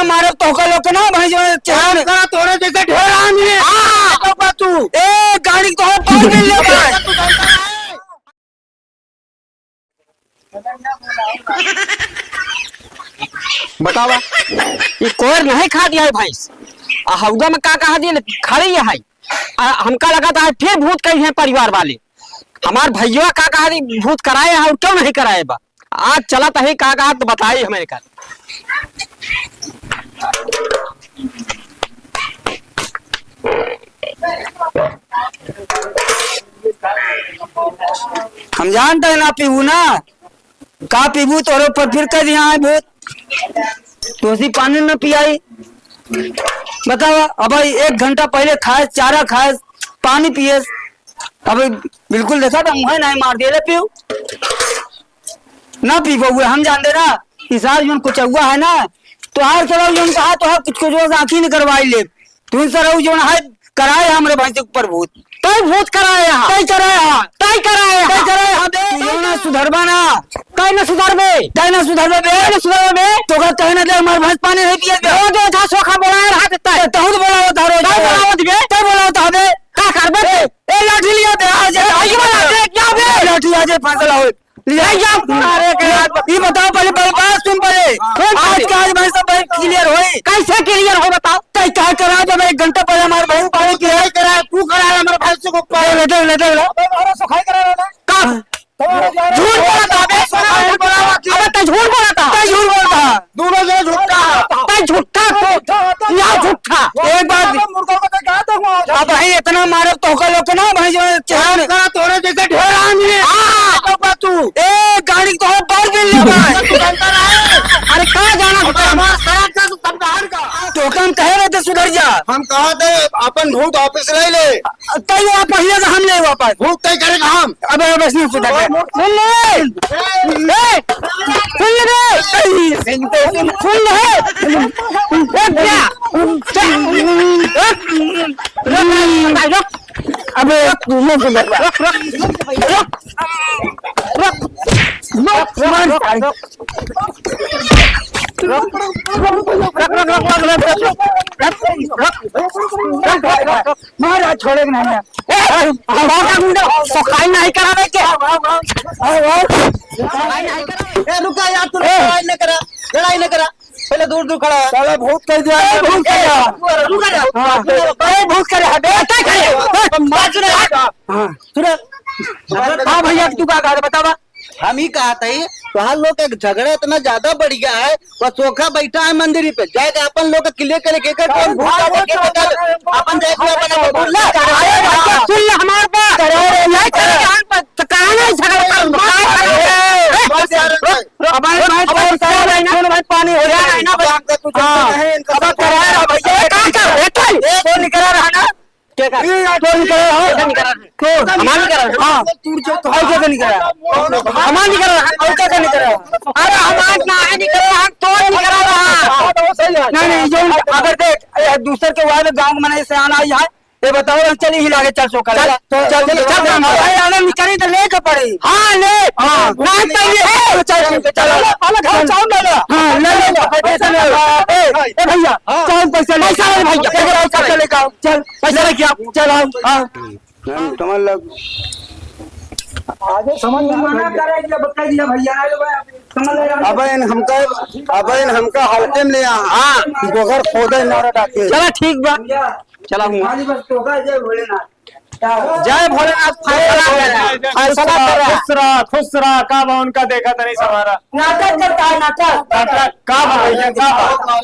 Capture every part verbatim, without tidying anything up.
मारे तोहका लोग के ना भाई जो चेहरा में। करा तोरे जैसे ढेर आदमी है। हाँ। तो बा तू। ए, गाड़ी तो हम पार मिल ले भाई। बतावा, ये कोयर नहीं खा दिया है भैंस। आ हौदा में का कहा दिया, खड़ी है। आ, हमका लगा था फिर भूत कही है परिवार वाले। हमार भैया का कहा दी, भूत कराए हैं और क्यों नहीं कराए बा? आज चला तही का कहा तो बताई हमें कर। हम जानते हैं ना पीबू ना, का पीबू तोरे ऊपर फिर कह दिया है भूत, तो उसी पानी में पियाई। बतावा, अब भाई एक घंटा पहले खाए, चारा खाए, पानी पिए, अब बिल्कुल देखा था मुँह नहीं मार दिए ले पीऊ। ना पी बउए, हम जान दे ना, ई सार जौन कुचौआ है ना, तोहार सरऊ जौन कहा, तोहार कुछ कुछ आँखी निकरवाई ले। तू सरऊ जौन है, कराए हमरे भैंस के ऊपर भूत। तै भूत कराए हा। तै कराए हा। तै कराए हा। तै कराए हा बे। तू जौन ना सुधरबा ना। तै ना सुधरबे। तै ना सुधरबे बे। तै ना सुधरबे बे। तो का तै ना दे, हमार भैंस पानी नहीं पिए बे। रोज रोज हा सोखा बोला रहा तै। तै तहु तो बोला होता रोज। तै बोला होता बे। तै बोला होता बे। का करबे? ए, ए, लाठी लिया बे, आ जा। आई वाला दे, क्या बे? लाठी आ जा, फैसला हो। ले जाओ। अरे, के यार। ये बताओ पहले, पहले बात सुन पहले। कौन आज पहले? का आज भाई सब भाई clear होई। कैसे clear हो बताओ? तै का करा जब एक घंटा पहले हमारे भाई को पानी पिया। करा, तू करा हमारे भाई से को पानी। ले, ले, ले, ले, ले। अबे, हमारा सफाई करा रहा ना। का? हाँ। झूठ बोला था बे। अबे, तै झूठ बोला था। तै झूठ बोला था। दोनों जने झूठा। तै झूठा को। या झूठा। एक बात। मुर्गा को तो कहा था वहाँ। अब भाई इतना मारे तो होकर लोग ना भाई जो चेहरा में। करा तोरे जैसे ढेर आदमी है। हाँ। तो बा तू। ए, गाड़ी तो बार बिल ले भाई। तू जानता ना है। अरे, कहाँ जाना अब होता है? हमारा शराब का तो तब बाहर का। तो हम कहे रहे थे सुधर जा। हम कहा थे अपन भूत वापस ले ले। तै वो पहिले से हम ले वापस। भूत तय करेगा हम। अबे, अबे, सुन, सुन, सुन। सुन ले। ए, सुन ले बे। सुन ले। रुक जा। रुक, रुक, रुक। अबे, रुक, रुक, रुक, रुक, रुक। रुक, रुक, रुक, रुक। मार, आज छोड़े के नहीं है। ए, ए, हवा का मुंडा, सफाई नहीं करा रहे क्या? सफाई नहीं करा रहे। ए, रुका यार, तू ए। लड़ाई न करा, लड़ाई न करा। पहले दूर दूर खड़ा है। साला भूत कर दिया, ए, भूत कर दिया। रुका जा। हाँ। ए, भूत कर दिया, हटे। क्या करे? बात सुना। हाँ। सुना। हाँ भैया, तू का कहा था, बतावा। हम ही कहा था, तोहार लोग के झगड़ा इतना ज्यादा बढ़ गया है, वो सोखा बैठा है मंदिर पे, जाके अपन लोग के clear करे, के कर कौन भूत है, के बता दे। अपन देख ले, अपन, अपन बोल ले। अरे भैया, सुन ले हमार बात। अरे, अरे, नहीं करे, अरे। यहाँ पर तो कहाँ नहीं झगड़ा कर, अरे, बस यार, हमारे भाई, अब भाई, अब भाई, सुन भाई, पानी हो जाए ना, अब आपका कुछ हाँ। नहीं है, इनका अब सब करा रहा भैया, ये काम कर, ये कर। ये कौन निकला रहा ना? के का? ये यार, तो निकल रहा है। के का निकल रहा है? कौन? हमार निकल रहा है। हाँ। और के का निकल रहा है? हमार निकल रहा है। और के का निकल रहा है? अरे, हमार ना है निकल रहा है, तो निकल रहा है। हाँ, तो वो सही है। नहीं, नहीं, जो अगर देख, ए, दूसर के वाले गाँव में नहीं से आना ही है, ये बताओ, हम चली ही लागे, चल सो कर। चल, चल, चल, चल, चल, चल, चल। भाई, आने निकली तो लेके पड़ी। हाँ, ले। हाँ। नहीं, चल, चल, चल, चल। अलग, अलग, चल, चल, चल। हाँ, ले, ले, ले, पैसा ले। ए, ए, भैया, हाँ। चल, पैसा ले। पैसा ले, भैया। पैसा ले, चल। चल, पैसा लेके आओ, चल, आओ, हाँ। हम समझ लग। आगे समझ में मना करे, ये बता दिया भैया, अरे भाई, समझ ले। अब इन हमका, अब इन हमका हल्के में ले आ। हाँ। गोबर खोदे मारा डाके। चला, ठीक बा। भैया, चला हुआ। खाली बस तो का जय भोलेनाथ। जय भोलेनाथ, फैसला करे, फैसला करे। खुश रहा, खुश रहा, का बा उनका देखा तनी समारा। नाटक करता है, नाटक। नाटक, का बा भैया, का बा?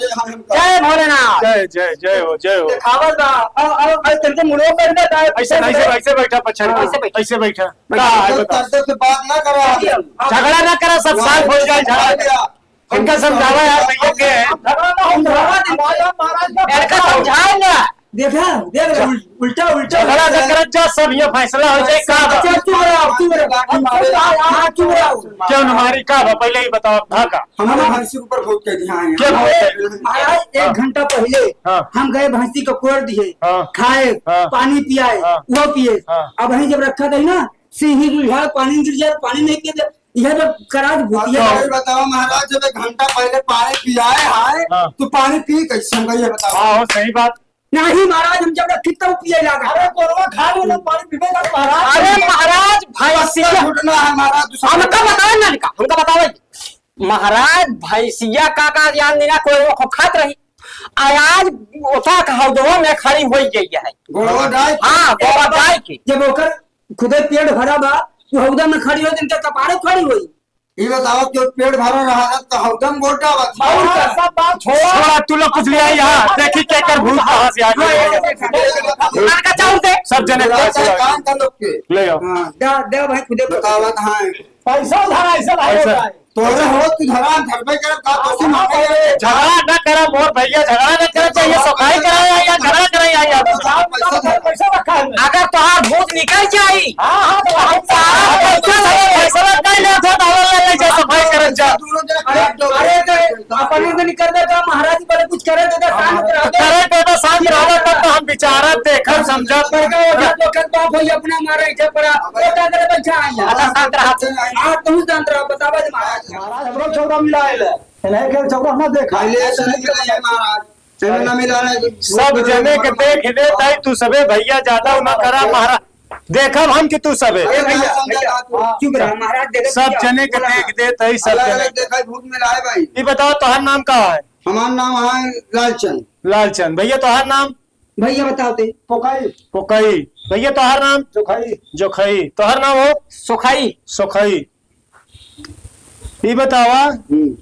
जय भोलेनाथ। जय, जय, जय हो, जय हो। दिखावत बा। अब, अब, अब तेरे को मुड़ो कर देता है। ऐसे, ऐसे, ऐसे बैठा, पछाड़ी हाँ। पे। ऐसे बैठा। का है, बताओ। से बात ना करा। झगड़ा ना करा, सब साथ हो जाए, झगड़ा। इनका समझावा यार, भैया के है। झगड़ा ना हो, झगड़ा नहीं। इनका समझाए ना। देखा, देख रहे, उल-, उल्टा, उल्टा, झगड़ा उल्टा। न करत जा, सब ये फैसला हो जाए, का बा? चुप, चुप रहो, चुप रहो। हाँ, चुप रहो। क्यों न मारी, का बा? पहले ही बताओ, था का? हमारे भैंसी के ऊपर भूत कह दिया है। क्या भूत कह दिया? महाराज, एक हाँ। घंटा पहले हाँ। हम गए, भैंसी को कोड़ दिए, हाँ। खाए, हाँ। पानी पियाए, हाँ। वो पिए। हाँ। अब वहीं जब रखा था ना, सिंही जो है, पानी गिर जाए, पानी नहीं पिए, यह तो करा दे, भूतिया। अब ये बताओ महाराज, जब एक घंटा पहले पानी पियाए है, हाँ। तो पानी पी कैसे? हमका ये बताओ। हाँ, हो, सही बात। नहीं महाराज, हम जब रखी तब पिए लागा। अरे, गोरवा खा लो, जब पानी पीबे कर महाराज। अरे महाराज, भैंसिया। घुटना है महाराज, दूसरा हमका बतावे ना, हमका बतावे। महाराज, भैंसिया का, का ज्ञान देना, कोई वो खात रही। आज ओटा के हौदवा में खड़ी होई गई है। गोड़वा डाल के। हाँ, गोड़वा डाल के। जब ओकर खुदे पेट भरा बा, वो हौदा में खड़ी हो, इनके कपारे खड़ी होई। ये बताओ कि पेट भरा रहा तो हौदा में गोड़ डालत। और का? सब बात छोड़ा। छोड़ा, तू लोग कुछ ले आई यहाँ, देखी के कर भूत कहाँ से आ गई। लड़का चाउर दे। सब जने लड़का कान का लोग के। ले आओ। हाँ, दे, दे भाई, खुदे बतावत हाँ। पैसा उधार ऐसा भाई पैसा। होता है। तोरे हो, तू धरा, धरबे करब का, तो से मांगे। झगड़ा न करब, मोर भैया, झगड़ा न करब, चाहिए सफाई कराए या झगड़ा कराए या। पैसा धरा। पैसा रखा है। अगर तोहार भूत निकल जाई, हाँ, हाँ, तो हम सारा पैसा लगे, पैसा लगे, ले जा, ले जा, सफाई करब जा। अरे, अरे, तो अपने से निकल दे, तो महाराज जी पहले कुछ करे दे, तो शांत रह तो दे। करे दे, तो शांत रह दे, तब तो हम विचारत, देखब, समझत। बड़का हो गया, तो कर बाप हो, ये अपना मारे, इधर पड़ा, वो क्या करे, बच्चा आ गया। अच्छा, शांत रह। हाँ, तू शांत रह, बतावा दे महाराज। महाराज, हमरो चौदह मिला आइल है। नहीं खेल चौदह ना देखा। पहले ऐसा नहीं मिला है महाराज। चलो ना मिला रहा है। सब जने के देख ले, ताई तू सबे भैया ज्यादा ना करा महाराज। देखब हम कि तू सबे। अरे भैया, भैया, चुप रहा महाराज, देखो सब भैया, जने के बोला देख ना। दे, ताई सब अलग जने अलग के। देखा है, भूत मिला है भाई। ये बताओ, तोहार नाम का है? हमार नाम है लालचंद। लालचंद। भैया, तोहार नाम? भैया, बताओ ते। पोकई। पोकई। भैया, तोहार नाम? जोखई। जोखई। तोहार नाम हो? सोखई। सोखई। ई बतावा, हम्म।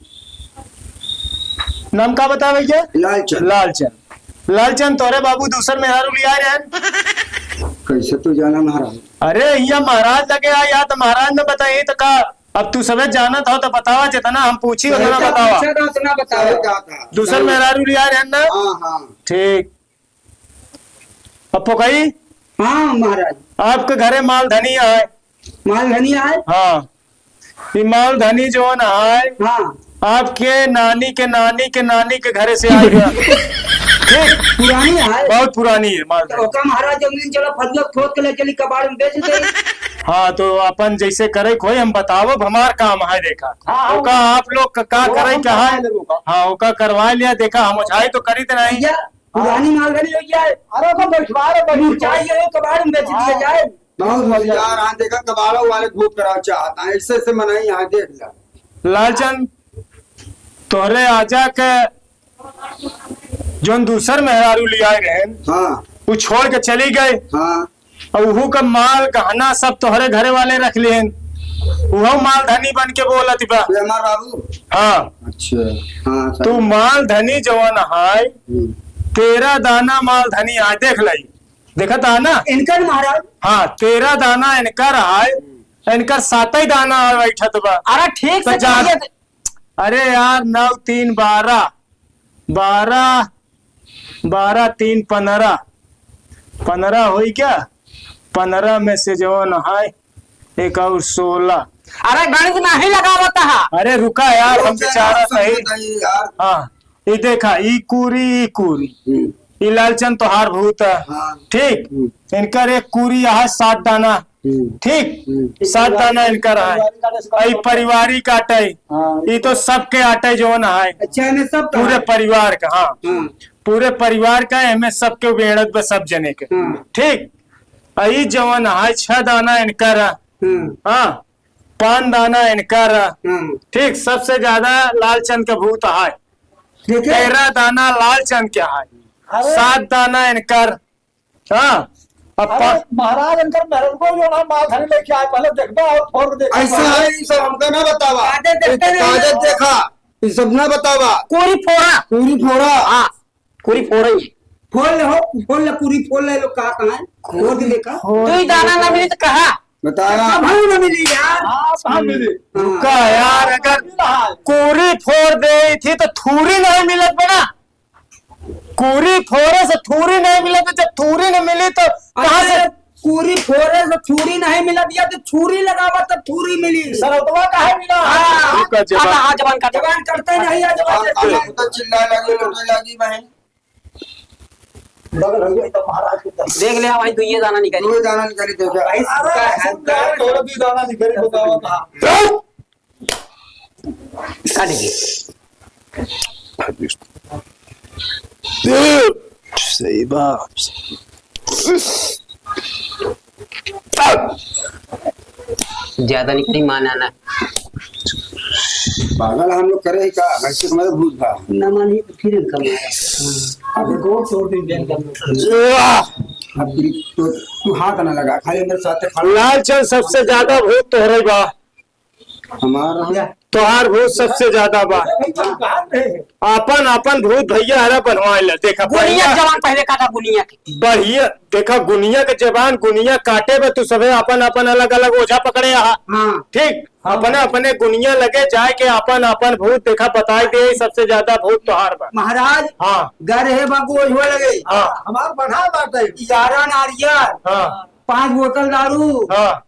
नाम का बतावा भैया? लालचंद। लालचंद। लालचंद, तोरे बाबू दूसर मेहरारू लिया रहे हैं? कैसे तू जाना महाराज? अरे, हिया महाराज लगे आ, या तो महाराज ने बताई तो का? अब तू सबे जानत हो तो बतावा, जितना हम पूछी उतना बतावा। पूछा था उतना बतावा। सही बात है। दूसर मेहरारू लिया रहे हैं ना? हाँ, हाँ। ठीक। पप्पू कही? हाँ महाराज। आपके घरे मालधनी आए। मालधनी आए? हाँ। ई मालधनी जौन आए, हाँ। आपके नानी के नानी के नानी के घरे से आई बा। ठीक? पुरानी आए? बहुत पुरानी है मालधनी। तो ओका महाराज जौन दिन चला फरिया खोद के ले चली कबाड़ में बेच दे। हाँ, तो अपन जैसे करे खोई हम बतावब, हमार काम है देखा। हाँ, हाँ। ओका आप लोग का, का वो करे हम कहाँ? करवा लेबो का। हाँ, ओका करवा लिया, देखा हम ओझाई तो करी तो नहीं। भैया, पुरानी मालधनी हो गया है। अरे, ओका बैठवा रे, बैठ। मुरझाई गए हो, कबाड़ में बेच दिया जाए। बहुत होशियार, हाँ, देखा, कबाड़ों वाले भूत कराव चाहता है, ऐसे ऐसे मनई यहाँ देख ला। लालचंद, तोहरे आजा के जौन दूसर मेहरारू लियाए रहेन, हाँ। उ छोड़ के चली गए। हाँ। और उहू का माल गहना सब तोहरे घरे वाले रख लिहेन, उहो माल धनी बन के बोलत बा। ये हमार बाबू? हाँ। अच्छा, हाँ, सही। तू माल धनी जवन हाय, हम्म। तेरह दाना माल धनी आय, देख लई। देखत आ ना? इनकर महाराज? हाँ, तेरह दाना इनकर आय, इनकर सातै दाना आय बैठत बा। अरे ठीक तो से जा-, कहिए। अरे यार, नौ तीन बारह, बारह, बारह तीन पन्द्रह, पन्द्रह होई क्या? पन्द्रह में से जवन है एक और सोलह। अरे गणित नहीं लगावत है। अरे रुका यार, हम रुक जा, बेचारा सब सही। बताइए यार। हाँ, ई देखा, ई कुरी, ई कुरी। हम्म। ई लालचंद तोहार भूत है। हाँ। ठीक? हम्म। इनकर एक कुरी यहाँ सात दाना। हम्म। ठीक? हम्म। सात दाना इनकर है। आई पारिवारिक आटे। हाँ। ई तो सबके आटे जवन है। अच्छा, एमे सब का पूरे है? परिवार का, हाँ। हाँ। पूरे परिवार का, एमे सबके बेड़त बा सब जने के। हाँ। ठीक? आ ई जवन है, छह दाना इनकर है। हाँ। हाँ। पाँच दाना इनकर है। हाँ। ठीक, सबसे ज्यादा लालचंद के भूत है। देखिए। तेरह दाना लालचंद के है। अरे। सात दाना इनकर। हाँ। अब अरे, पा- महाराज, इनकर मेहररुआ जो ना माल धनी लेके आए, पहले देखबा और फोड़ के देखबा। ऐसा है, ई सब हमका ना बतावा। कागज देखते नहीं। कागज देखा, ई सब ना बतावा। पूरी फोड़ा। पूरी फोड़ा। हाँ, पूरी फोड़ा ही। फोड़ ले हो, फोड़ ले, पूरी फोड़ ले, लोग कहा कहाँ है? फोड़ के देखा। दुई दाना ना मिली तो कहा? बताया। कभी ना मिली यार। हाँ, कहाँ मिली? हाँ। रुका यार, अगर पूरी फोड़ दे थी तो थूरी नहीं मिलत बना। पूरी फोड़े से थूरी नहीं मिले, तो जब थूरी नहीं मिली तो कहाँ से? अरे, पूरी फोड़े से थूरी नहीं मिला दिया तो छुरी लगावा तो थूरी मिली। सरौतवा काहे मिला? हाँ। रुका, जबान। हाँ, हाँ, जबान काट। जबान कटते नहीं है, जबान हाँ, कटते हाँ, नहीं। तो चिल्लाए लगी, लूटे लगी बहन। बगल हो गई तो महाराज के तरफ। देख ले भाई, तू ये दाना निकाली। तू ये दाना निकाली, देखा। भाई, अरे, सुनता है, सुनता है, सुनता है। थोड़ा भी दाना निकाली, बताओ। हाँ। काट के। सही बात। ज्यादा निकली माना ना। पागल हम लोग करे ही का? घर से हमारे भूत था। ना मानी तो फिर इनका मारा। अब एक और छोड़ दे, बेन कर दो। अब तो तू हाथ ना लगा, खाली मेरे साथ खड़ा। लालचंद, सबसे ज्यादा भूत तोहरे बा। हमारा तोहार भूत सबसे ज्यादा बा। आपन, आपन भूत भैया हरा बनवाए ला। देखा गुनिया भैया, जवान पहले काटा गुनिया के। बढ़िया, देखा गुनिया के जवान, गुनिया काटे बा, तू सबे आपन, आपन अलग, अलग ओझा पकड़े आहा। हाँ। ठीक, हाँ। अपने, अपने गुनिया लगे जाए के आपन, आपन भूत देखा बताई दे, सबसे ज्यादा भूत तोहार बा। महाराज, हाँ। घर है बाबू ओझो लगे। हाँ। हमार बढ़ा बात है। ग्यारह नारियल। हाँ। पाँच बोतल दारू। हाँ।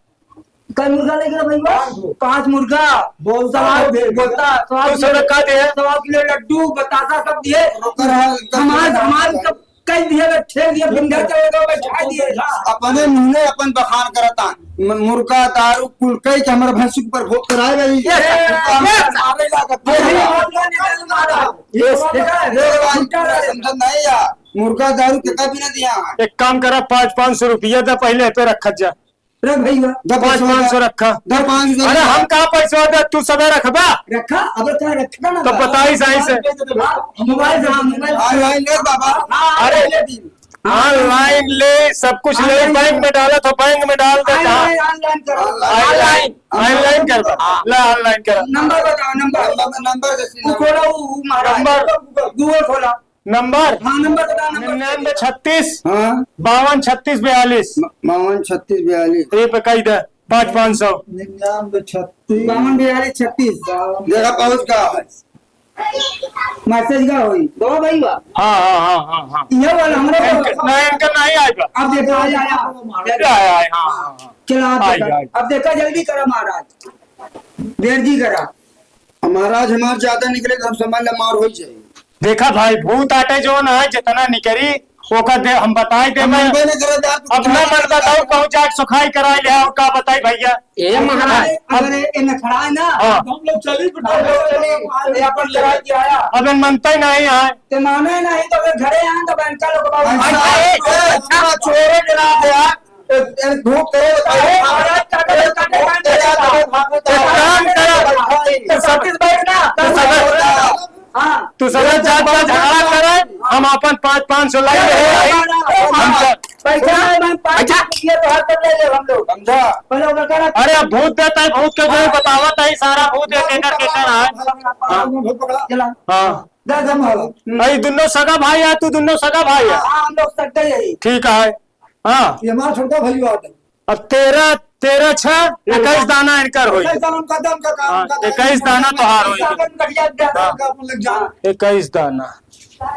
कई मुर्गा लेके रहा भैया? पाँच गो। पाँच मुर्गा। बोलता सवा-, है, बोलता, सवा तू किलो, सब का दिए? सवा किलो लड्डू, बतासा सब दिए। ओकर हाल कर हमार, दिया। हमार सब कई दिए, ठेल दिए, बिंधा चलेगा, बैठा दिए। अपने मुंह में अपन बखान करता। म-, मुर्गा, दारू, कुल कई के हमारे भैंसी के ऊपर भोग कराए रही। ये, ये, मारे लागत ये, है। ये, ये, ये, ये, ये, समझ नहीं यार। मुर्गा, दारू के कभी ना दिया है। एक काम करा, पाँच, पाँच सौ रुपया दे, पहले पे रखत जा। रख भैया। द पाँच, पाँच सौ रखा। द पाँच सौ अरे रखा। हम कहाँ पैसा दे, तू सबे रखबा। रखा, अब क्या रखना ना तो बा? बताई सही से। हाँ, मोबाइल से, हाँ, मोबाइल से। ऑनलाइन ले बाबा। हाँ, अरे, ऑनलाइन ले दी। हाँ, ऑनलाइन ले, सब कुछ ले, ऑनलाइन बैंक ले। में डाला तो बैंक में डाल दे, कहाँ? ऑनलाइन, ऑनलाइन करो। ऑनलाइन। ऑनलाइन, ऑनलाइन कर। हाँ। ला, ऑनलाइन कर। नंबर बताओ, नंबर। नंबर, नंबर जैसे तू नंबर। खोला, वो, वो महाराज। नंबर। Google खोला। नंबर? हाँ, नंबर बता, नंबर। निन्यानवे छत्तीस, हाँ। बावन छत्तीस बयालीस। म-, बावन छत्तीस बयालीस। ये पे कही दे, पाँच पाँच सौ। निन्यानवे छत्तीस। बावन बयालीस छत्तीस। देखा, पहुँच गया है। Message का होई? दो भाई बा। हाँ, हाँ, हाँ, हाँ, हाँ। ये वाला हमरे इनका, ना, इनका नहीं आएगा। अब देखा, आया, आया। आया, आया, हाँ, हाँ, हाँ। चला, अब आई, देखा। आई। अब देखा, जल्दी करा महाराज। देर जी करा। महाराज, हमार ज्यादा निकले तो हम समझ ले मार हो जाए। देखा भाई, भूत आटे जो ना है, जितना निकरी, ओका दे, हम बताए दे हम मैं। मनबे नहीं करत यार, तू अपना क्या मन बताओ, कहूँ जाके सुखाई कराए ले, और का बताई भैया? ए महाराज। अगर ये नखड़ा है ना, हाँ। तो हम लोग चली, हम लोग चली, ये अपन कराए के आया। अब इन मनता ही नहीं है। ते माने नहीं तो फिर घरे आए तो बैंक का लोग बाबू। अच्छा, अच्छा, अच्छा, चोरे के नाम है यार। ए, ए, भूत करे तो अरे, महाराज, काटे, काटे, काटे, काटे। एक काम करो, तो सतीश भाई ना, तो सतीश भाई ना। हाँ। तू सब जात का झगड़ा करे, हम अपन पाँच, पाँच सौ लाई रहे हैं। हम तो पैसा है, मैं पाँच अच्छा। ये तो हर सब ले ले हम लोग। समझा? पहले ओकर करा। अरे, अब भूत देता है, भूत के जो हाँ। बतावत है, सारा भूत है, केकर, केकर है। हाँ। चला। हाँ। दे दे मारो। हम्म। अरे, दुन्नो सगा भाई है, तू दुन्नो सगा भाई है। हाँ, हम लोग सगे ही। ठीक है। हाँ। ये हमारा छोटका भाई बात है। अब तेरह, तेरह छह, हम्म। इक्कीस दाना इनकर होई। इक्कीस दाना उनका दम का काम हाँ, का इक्कीस दाना तोहार होई। इनका अपन लग जा। हाँ। इक्कीस दाना।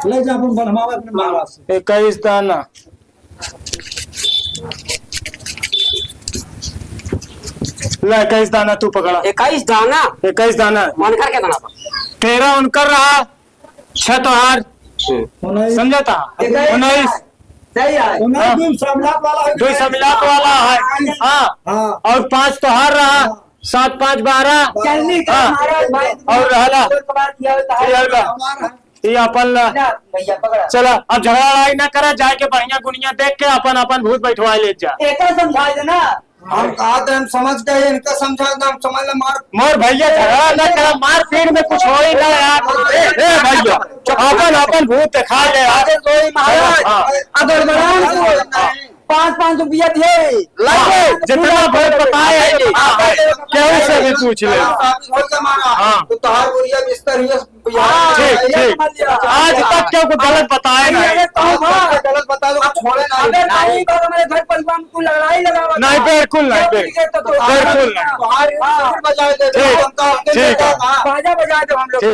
ले जा अपन बनवावे अपने महाराज से। इक्कीस दाना। ले, इक्कीस दाना तू पकड़ा। इक्कीस दाना? इक्कीस दाना। उनकर कितना बा? तेरह उनकर रहा, छह तोहार। हम्म। उन्नीस। समझा था? इक्कीस। उन्नीस। सही है। उन्नीस हाँ। दुई सौ मिलाप वाला है। दुई सौ मिलाप वाला है। हाँ। हाँ। और पाँच तोहार रहा, हाँ। सात पाँच बारह। चलनी का हाँ। हमारा भाई और रहला। और कबार किया होता है। ये रहला। हमारा। ये अपन ला। ना, भैया, पकड़ा। चला, अब झगड़ा लड़ाई ना करा, जाके बढ़िया गुनिया देख के अपन, अपन भूत बैठवा ले जा। एका समझा देना। हम कहा थे, हम समझ गए, इनका समझा दे, हम समझ ले, मार। मोर भैया झगड़ा ना करा, मारपीट में कुछ हो ही ना यार। ए, ए भैया, अपन, अपन भूत दिखा दे यार। अरे कोई महाराज, हाँ। अगर बलराम को पाँच, पाँच रुपया दिए, हाँ, लाइए। जितना भूत बताए हैं, हाँ, केहू से भी पूछ ले। साबित हो गया हमारा। हाँ। तो तोहार बोरिया बिस्तर ही है, हाँ, ठीक, ठीक। आज तक केहू को गलत बताए नहीं। अरे, तो हम आज तक गलत बताए तो छोड़े नहीं। अगर नहीं, तो हमारे घर परिवार में कोई लड़ाई लगा हुआ नहीं, था। बिल्कुल नहीं, क्या बिल्कुल। बोलिए तो, तो बिल्कुल नहीं। बाहर ही हाँ। शरीर बजाए दे, ठीक, हम तो अपने ठीक है। बाजा बजाए दो हम लोग। ठीक।